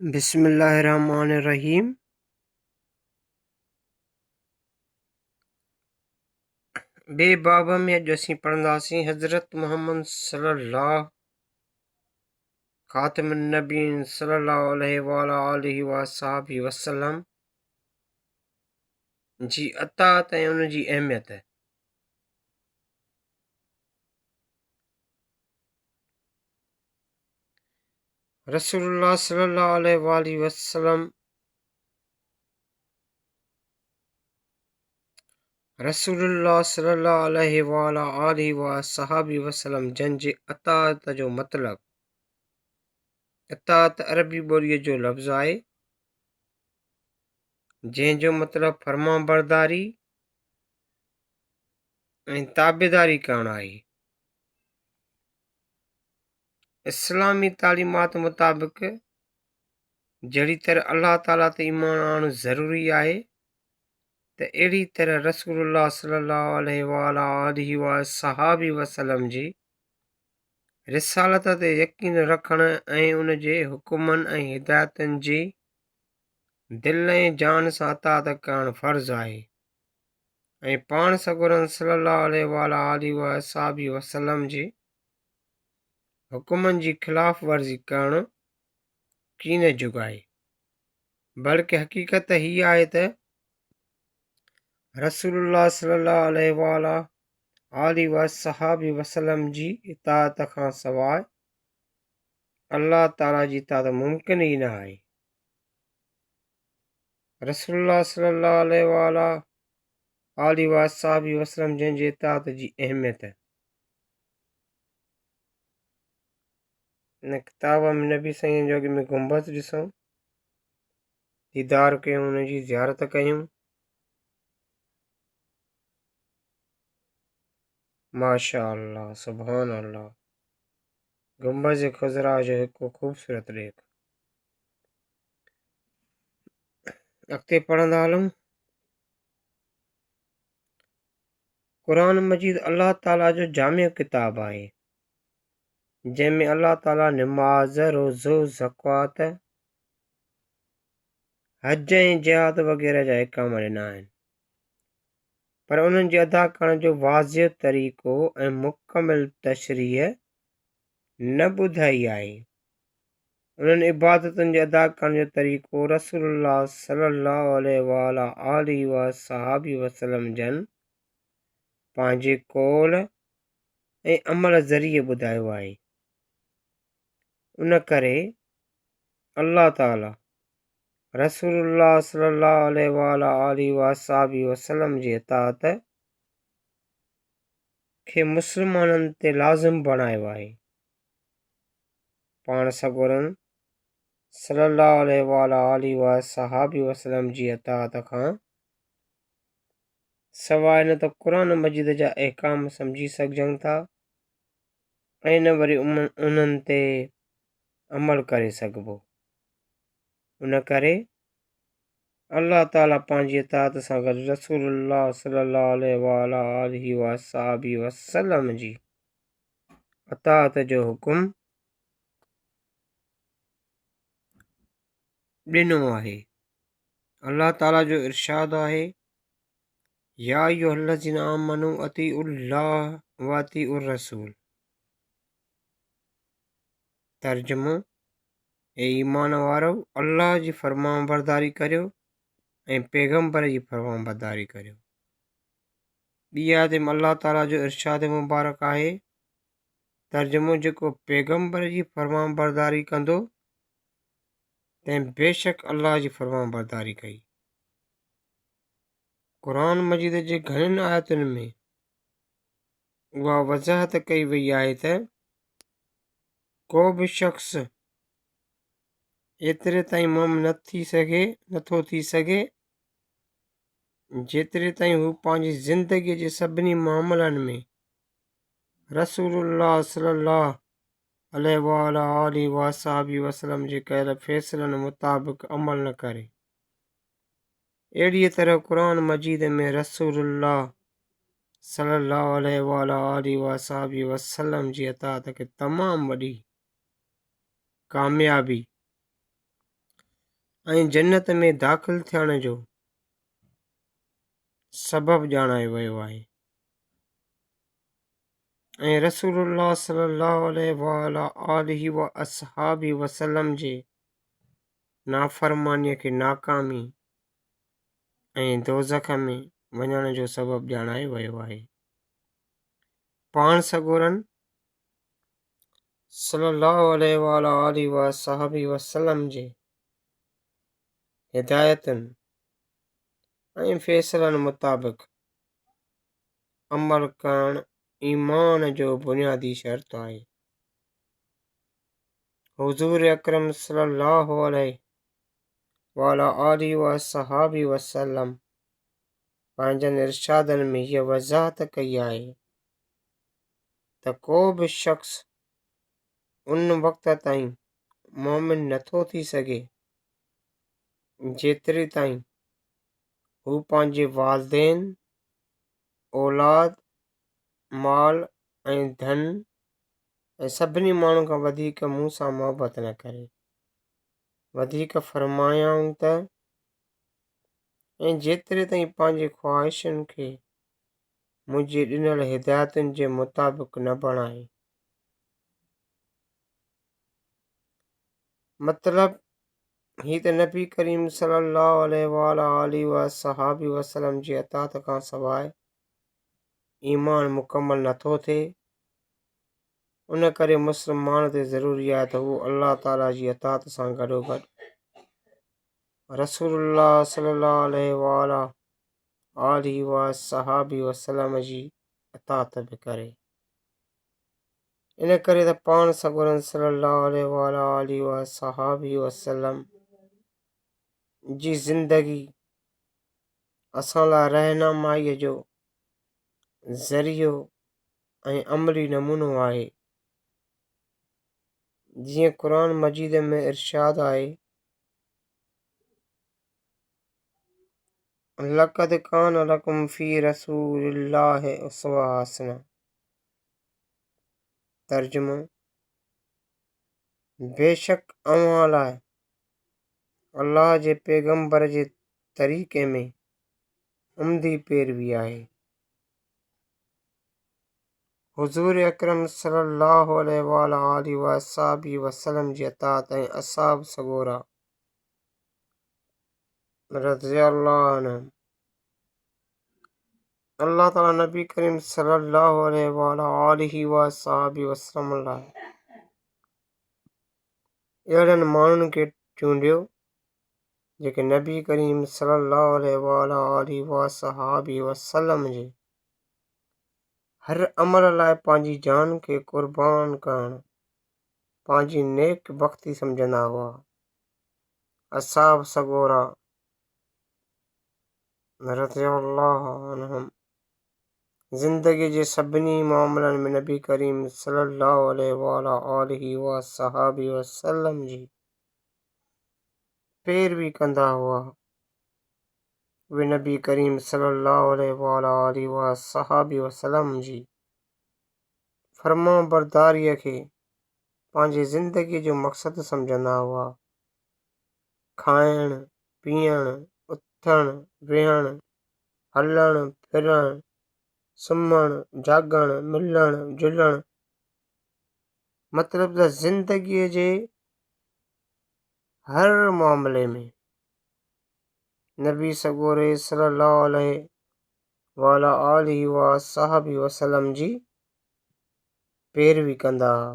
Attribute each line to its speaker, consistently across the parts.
Speaker 1: بسم الله الرحمٰن الرحيم ٻئي باب ۾ اڄ اسين پڙهنداسين حضرت محمد صلي الله خاتم النبيين صلي الله عليه وعلى آله وصحبه وسلم جي اطاعت ۽ ان جي اهميت. رسول الله صلي الله عليه واله وسلم رسول الله صلي الله عليه وعلى آله وصحابه وسلم جن جي اطاعت جو مطلب اطاعت عربي ٻوليء جو لفظ آهي جنهن جو مطلب فرمانبرداري ۽ تابعداري ڪرڻ آهي. اسلامي تعليمات مطابق جهڙي طرح الله تعاليٰ تي ايمان آڻڻ ضروري آهي ته اهڙي طرح رسول الله صلي الله عليه وعلى آله وصحابه وسلم جي رسالت تي يقين رکڻ ۽ ان جي حڪمن ۽ هدايتن جي دل ۽ جان سان اطاعت ڪرڻ فرض آهي ۽ پاڻ سڳورن صلي الله عليه وعلي آله واصحابه وسلم جي حڪمن جي خلاف ورزي ڪرڻ ڪين جڳائي بلڪ حقيقت هي آهي ته رسول الله صلي الله عليه وعلي آله واصحابه وسلم جي اطاعت کان سواء الله تعالي جي اطاعت ممڪن ئي نه آهي. رسول الله صلي الله عليه وعلي آله واصحابه وسلم جن جي اطاعت جي اهميت. ان ڪتاب ۾ نبي سائين جو اڳ ۾ گنبذ ڏسون، ديدار ڪيون، ان جي زيارت ڪيون. ماشاء الله سبحان الله گنبذ خضرا جو هڪ خوبصورت ڏيک. اڳتي پڙهندا هلون. قرآن مجيد الله تعاليٰ جو جامع ڪتاب آهي، جنهن ۾ الله تعاليٰ نماز، روزو، زڪوات، حج ۽ جهاد وغيره جا احڪام ڏنا آهن، پر انهن جي ادا ڪرڻ جو واضح طريقو ۽ مڪمل تشريح نه ٻڌائي آهي. انهن عبادتن جي ادا ڪرڻ جو طريقو رسول الله صلي الله عليه وعلي آله وصحابه وسلم جن پنهنجي قول ۽ عمل ذريعي ٻڌايو آهي. ان ڪري الله تعالي رسول الله صلي الله عليه وعلي آله وصحابه وسلم جي اطاعت کي مسلمانن تي لازم بڻايو آهي. پاڻ سڳورن صلّي اللّٰه عليه وعلٰي آله واصحابه وسلّم جي اطاعت کان سواء نه ته قرآن مجيد جا احڪام سمجهي سگهجن ٿا ۽ نه وري انهن تي عمل ڪري سگهبو. ان ڪري الله تعالي پنهنجي اطاعت سان گڏ رسول الله صلي الله عليه وعلٰي آله واصحابه وسلم جي اطاعت جو حڪم ڏنو آهي. الله تعالي جو ارشاد آهي، يا ايها الذين آمنوا اطيعوا الله واطيعوا الرسول. ترجمو، اي ايمان وارؤ! الله جي فرمانبرداري ڪريو ۽ پيغمبر جي فرمانبرداري ڪريو. ٻي آيت ۾ الله تعاليٰ جو ارشاد مبارڪ آهي، ترجمو، جيڪو پيغمبر جي فرمانبرداري ڪندو تنهن بيشڪ الله جي فرمانبرداري ڪئي. قرآن مجيد جي گهڻين آيتن ۾ اها وضاحت ڪئي وئي آهي ته ڪو به شخص ايتري تائين مومن نه ٿي سگهي نٿو ٿي سگهي جيتري تائين هو پنهنجي زندگيء جي سڀني معاملن ۾ رسول الله صلي الله عليه وعلي آله واصحابه وسلم جي ڪيل فيصلن مطابق عمل نه ڪري. اهڙيء طرح قرآن مجيد ۾ رسول الله صلي الله عليه وعلي آله واصحابه وسلم جي اطاعت کي تمام وڏي ڪاميابي ۽ جنت ۾ داخل ٿيڻ جو سبب ڄاڻايو ويو آهي ۽ رسول الله صلي الله عليه وعلى آله واصحابه وسلم جي نافرمانيء کي ناڪامي ۽ دوزخ ۾ وڃڻ جو سبب ڄاڻايو ويو آهي. پاڻ سڳورن صلي الله عليه وعلى آله واصحابه وسلم جي هدايتن ۽ فيصلن مطابق عمل ڪرڻ ايمان جو بنيادي شرط آهي. حضور اڪرم صلي الله عليه وعلى آله واصحابه وسلم پنهنجن ارشادن ۾ هيء وضاحت ڪئي آهي ته ڪو به شخص ان وقت تائين مؤمن نٿو ٿي سگهي، جيتري تائين هو پنهنجي والدين، اولاد، مال ۽ ڌن ۽ سڀني ماڻهن کان وڌيڪ مون سان محبت نه ڪري. وڌيڪ فرمايائون ته، ۽ جيتري تائين پنهنجي خواهشن کي منهنجي ڏنل هدايتن جي مطابق نه بڻائي. مطلب هي ته نبي ڪريم صلي الله عليه وعلي آله وصحابه وسلم جي اطاعت کان سواء ايمان مڪمل نٿو ٿئي. ان ڪري مسلمان تي ضروري آهي ته هو الله تعالي جي اطاعت سان گڏوگڏ رسول الله صلي الله عليه وعلي آله وصحابه وسلم جي اطاعت به ڪري. ان ڪري ته پاڻ سڳورن صلي الله عليه وعلي آله وصحابه وسلم جي زندگي اسان لاء رهنمائيء جو ذريعو ۽ عملي نمونو آهي. جيئن قرآن مجيد ۾ ارشاد آهي. لقد ڪان لڪم في رسول الله اسوه حسنه ترجمو، بيشڪ اوهان لاء الله جي پيغمبر جي طريقي ۾ عمدي پيروي آهي. حضور اڪرم صلي الله عليه وعلي آله وصحبه وسلم جي اطاعت ۽ اصحاب سڳورا رضي الله عنهم الله تعالي نبي ڪريم صلي الله عليه وعلى آله وصحبه وسلم لاء اهڙن ماڻهن کي چونڊيو جيڪي نبي ڪريم صلي الله عليه وعلى آله وصحبه وسلم جي هر عمل لاء پنهنجي جان کي قربان ڪرڻ پنهنجي نيڪ بختي سمجهندا هئا. اصحاب سڳورا رضي الله عنهم زندگي جي سڀني معاملن ۾ نبي ڪريم صلي الله عليه وعلى آله وصحابه وسلم جي پيروي ڪندا هئا. اهي نبي ڪريم صلي الله عليه وعلى آله وصحابه وسلم جي فرمانبرداريء کي پنهنجي زندگيء جو مقصد سمجهندا هئا. کائڻ، پيئڻ، اٿڻ، ويهڻ، هلڻ، ڦرڻ، سمهڻ، جاڳڻ، ملڻ، جلڻ مطلب ته زندگيء جي هر معاملي ۾ نبي سڳوري صلي الله عليه وعلي آله وصحبه وسلم جي پيروي ڪندا ها.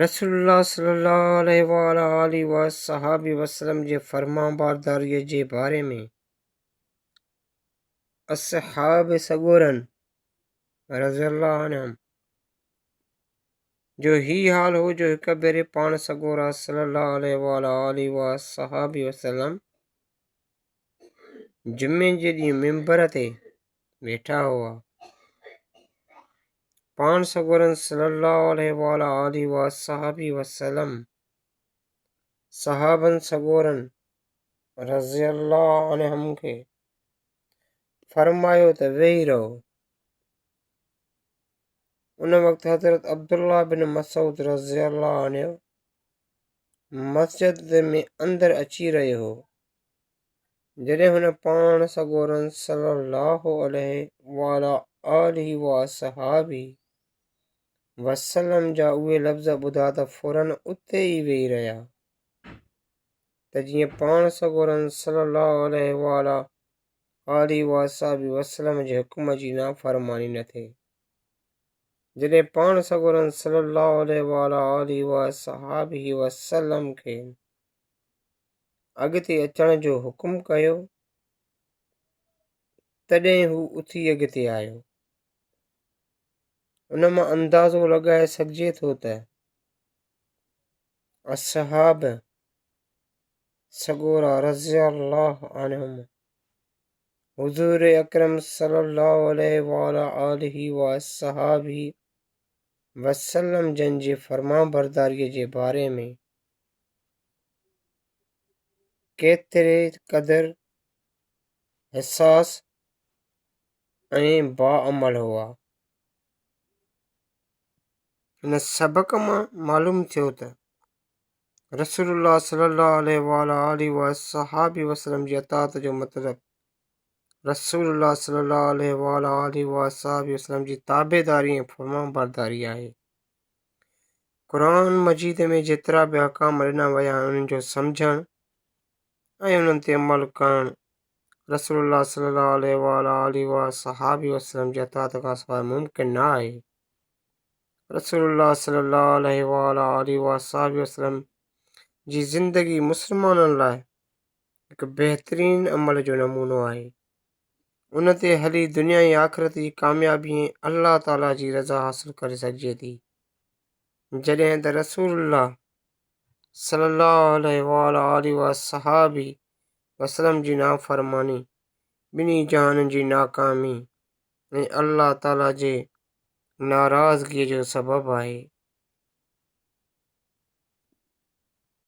Speaker 1: رسول الله صلي الله عليه وعلي آله وصحبه وسلم جي فرمانبرداريء جي باري ۾ اصحاب سڳورن رضي الله عنهم جو هي حال هو جو هڪ ڀيري پاڻ سڳورا صلي الله عليه وعلي آله وصحبه وسلم جمعي جي ڏينهن منبر تي ويٺا هئا. پاڻ سڳورن صلي الله عليه وعلي آله وصحبه وسلم صحابن سڳورن رضي الله عنهم کي فرمايو ته ويهي رهو. ان وقت حضرت عبدالله بن مسعود رضي الله عنه مسجد ۾ اندر اچي رهيو هو، جڏهن هن پاڻ سڳورن صلّي اللّٰه عليه وعليٰ آله واصحابه وسلّم جا اهي لفظ ٻڌا ته فوراً اتي ئي ويهي رهيا ته جيئن پاڻ سڳورن صلّي اللّٰه عليه وعليٰ آله واصحابه وسلّم جي حڪم جي نافرماني نه ٿئي. جڏهن پاڻ سڳورن صلّي اللّٰه عليه وعليٰ آله واصحابه وسلّم کين اڳتي اچڻ جو حڪم ڪيو، تڏهن هو اٿي اڳتي آيو. ان مان اندازو لڳائي سگهجي ٿو ته اصحاب سڳورا رضي الله عنهم حضور اڪرم صلي الله عليه وعلي آله واصحابه وسلم جن جي فرمانبرداريء جي باري ۾ ڪيتري قدر حساس ۽ باعمل هئا. هن سبق مان معلوم ٿيو ته رسول الله صلي الله عليه وعلي آله واصحابه وسلم جي اطاعت جو مطلب رسول الله صلي الله عليه وعلي آله واصحابه وسلم جي تابعداري ۽ فرمانبرداري آهي. قرآن مجيد ۾ جيترا به احڪام ڏنا ويا آهن انهن جو سمجهڻ ۽ انهن تي عمل ڪرڻ رسول الله صلي الله عليه وعلي آله واصحابه وسلم جي اطاعت کان سواء ممڪن نه آهي. رسول الله صلي الله عليه وعلي آله واصحابه وسلم جي زندگي مسلمانن لاء هڪ بهترين عمل جو نمونو آهي. ان تي هلي دنيا ۽ آخرت جي ڪاميابي ۽ الله تعالي جي رضا حاصل ڪري سگهجي ٿي. جڏهن ته رسول الله صلي الله عليه وعلي آله واصحابه وسلم جي نافرماني ٻنهي جهانن جي ناڪامي ۽ الله تعالي جي ناراضگيء جو سبب آهي.